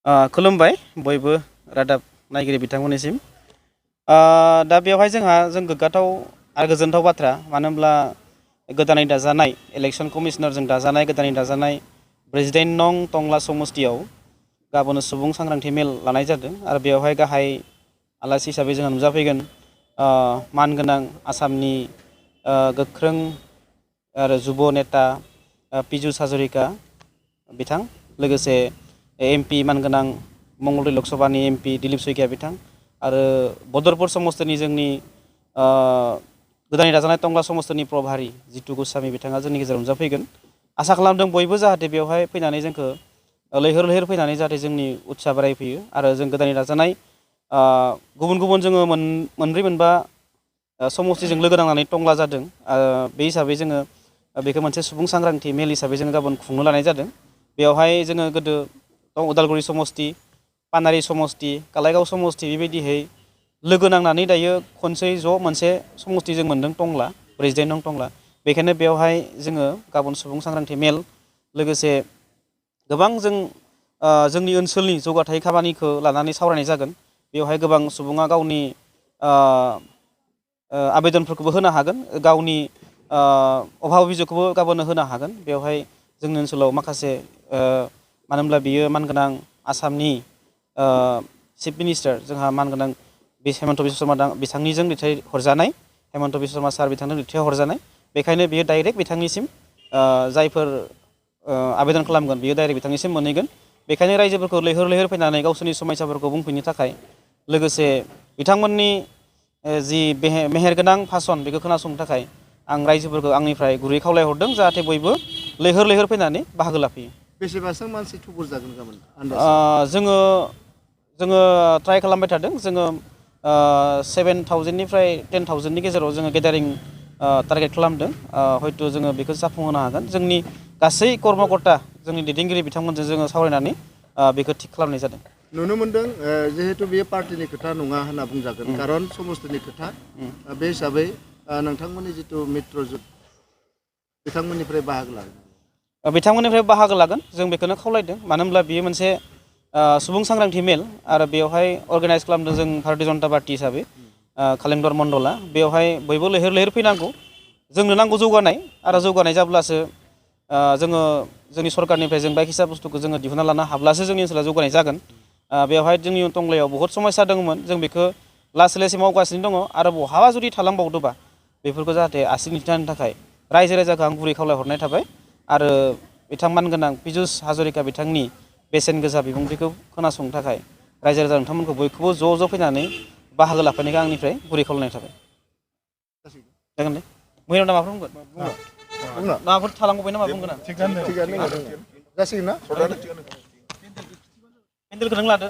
खुलुमबाय बयबो रादाब नायगिरि बिथांमोननिसिम दा बेवहाय जों गोग्गाथाव आरो गोजोनथाव बाथ्रा मानो होनब्ला गोदानै दाजानाय इलेक्शन कमिशनारजों दाजानाय गोदानै दाजानाय 42 नं टंला समस्तियाव गाबोन सुबुं सांग्रांथि मेल लानाय जादों आरो बेवहाय गाहाय आलासि हिसाबै जोंहा नुजाफैगोन मानगोनां आसामनि गोख्रों आरो जुब नेता पीयूष हाजरिका बिथां लोगोसे एमपि मानगोनां मंगलदै लकसभानि एमपि दिलीप शइकिया बिथां आरो बदरपुर समस्तिनि जोंनि गोदानै दाजानाय टंला समस्तिनि प्रभारी जितु गोस्वामी बिथाङा जोंनि गेजेराव नुजाफैगोन आसा खालामदों बयबो जाहाथे बेवहाय फैनानै जोंखौ लैहोर लैहोर फैनानै जाहाथे जोंनि उत्साह बारायफैयो आरो जों गोदानै दाजानाय गुबुन गुबुन जोङो मोनब्रै मोनबा समस्तिजों लोगो नांनानै टंला जादों बे हिसाबै जोङो बेखौ मोनसे सुबुं सांग्रांथि मेल हिसाबै जोङो गाबोन खुंनो लानाय जादों बेवहाय जोङो गोदो उदालगुरि समस्ति पानारि समस्ति कालाइगाव समस्ति बेबायदिहै लोगो नांनानै दायो खनसे ज' मोनसे समस्ति जों मोनदों टंला 42 नं टंला बेखायनो बेवहाय जोङो गाबोन सुबुं सांग्रांथि मेल लोगोसे गोबां जोंनि ओनसोलनि जौगाथाय खामानिखौ लानानै सावरायनाय जागोन बेवहाय गोबां सुबुङा गावनि आवेदनफोरखौबो होनो हागोन गावनि अभाब अभियोगखौबो गाबोन होनो हागोन बेवहाय जोंनि ओनसोलाव माखासे मानो होनब्ला बियो मानगोनां आसामनि चिफ मिनिस्टार जोंहा मानगोनां हेमन्त बिश्व शर्मा बिथांनिजों दैथायहरजानाय हेमन्त बिश्व शर्मा सार बिथांनो दैथायहरजानाय बेखायनो बियो डाइरेक्ट बिथांनिसिम जायफोर आवेदन खालामगोन बियो डाइरेक्ट बिथांनिसिम मोनहैगोन बेखायनो रायजोफोरखौ लैहोर लैहोर फैनानै गावसोरनि समस्याफोरखौ बुंफैनो थाखाय लोगोसे बिथांमोननि जि मेहेरगोनां भाषन बेखौ खोनासंनो थाखाय आं रायजोफोरखौ आंनिफ्राय गुरै खावलायहरदों जाहाथे बयबो लैहोर लैहोर फैनानै बाहागो लाफैयो बेसेबांसो मानसि थुबुर जागोन गाबोन जोङो ट्राइ खालामबाय थादों जोङो 7,000निफ्राय 10,000नि गेजेराव जोङो गेदारिं टारगेट खालामदों हयथ' जोङो बेखौ जाफुंहोनो हागोन जोंनि गासै कर्मकर्ता जोंनि दैदेनगिरि बिथांमोनजों जोङो सावरायनानै बेखौ थिग खालामनाय जादों नुनो मोनदों जिहेतु बेयो पार्टिनि खोथा नङा होनना बुंजागोन खारन समस्तिनि खोथा बे हिसाबै नोंथांमोननि जितु मित्र बिथांमोननिफ्राय बाहागो लागोन जों बेखौनो खावलायदों मानो होनब्ला बियो मोनसे सुबुं सांग्रांथि मेल आरो बेवहाय अर्गानाइज खालामदों जों भारतीय जनता पार्टी हिसाबै कालेंदर मण्डला बेवहाय बयबो लैहोर लैहोर फैनांगौ जोंनो नांगौ जौगानाय आरो जौगानाय जाब्लासो जोङो जोंनि सरकारनिफ्राय जों बायखिसा बुस्थुखौ जोङो दिहुनना लानो हाब्लासो जोंनि ओनसोला जौगानाय जागोन बेवहाय जोंनि टंलायाव बहुत समस्या दङमोन जों बेखौ लासै लासै मावगासिनो दङ आरो बहाबा जुदि थालांबावदोंबा बेफोरखौ जाहाथे आसि दिन्थिनो थाखाय रायजो राजाखौ आं गुरै खावलायहरनाय थाबाय आरो बिथांमोन गोनां पीयूष हाजरिका बिथांनि बेसेन गोसा बिबुंथिखौ खोनासंनो थाखाय रायजो राजा नोंथांमोनखौ बयखौबो ज' फैनानै बाहागो लाफैनायखौ आंनिफ्राय गुरै खावलायनाय थाबाय जागोन दे मैयानाव माबाफोर बुंगोन माबाफोर थालांबावबाय ना मा बुंगोन जासिगोन ना पेन्डेलखौ नों लादो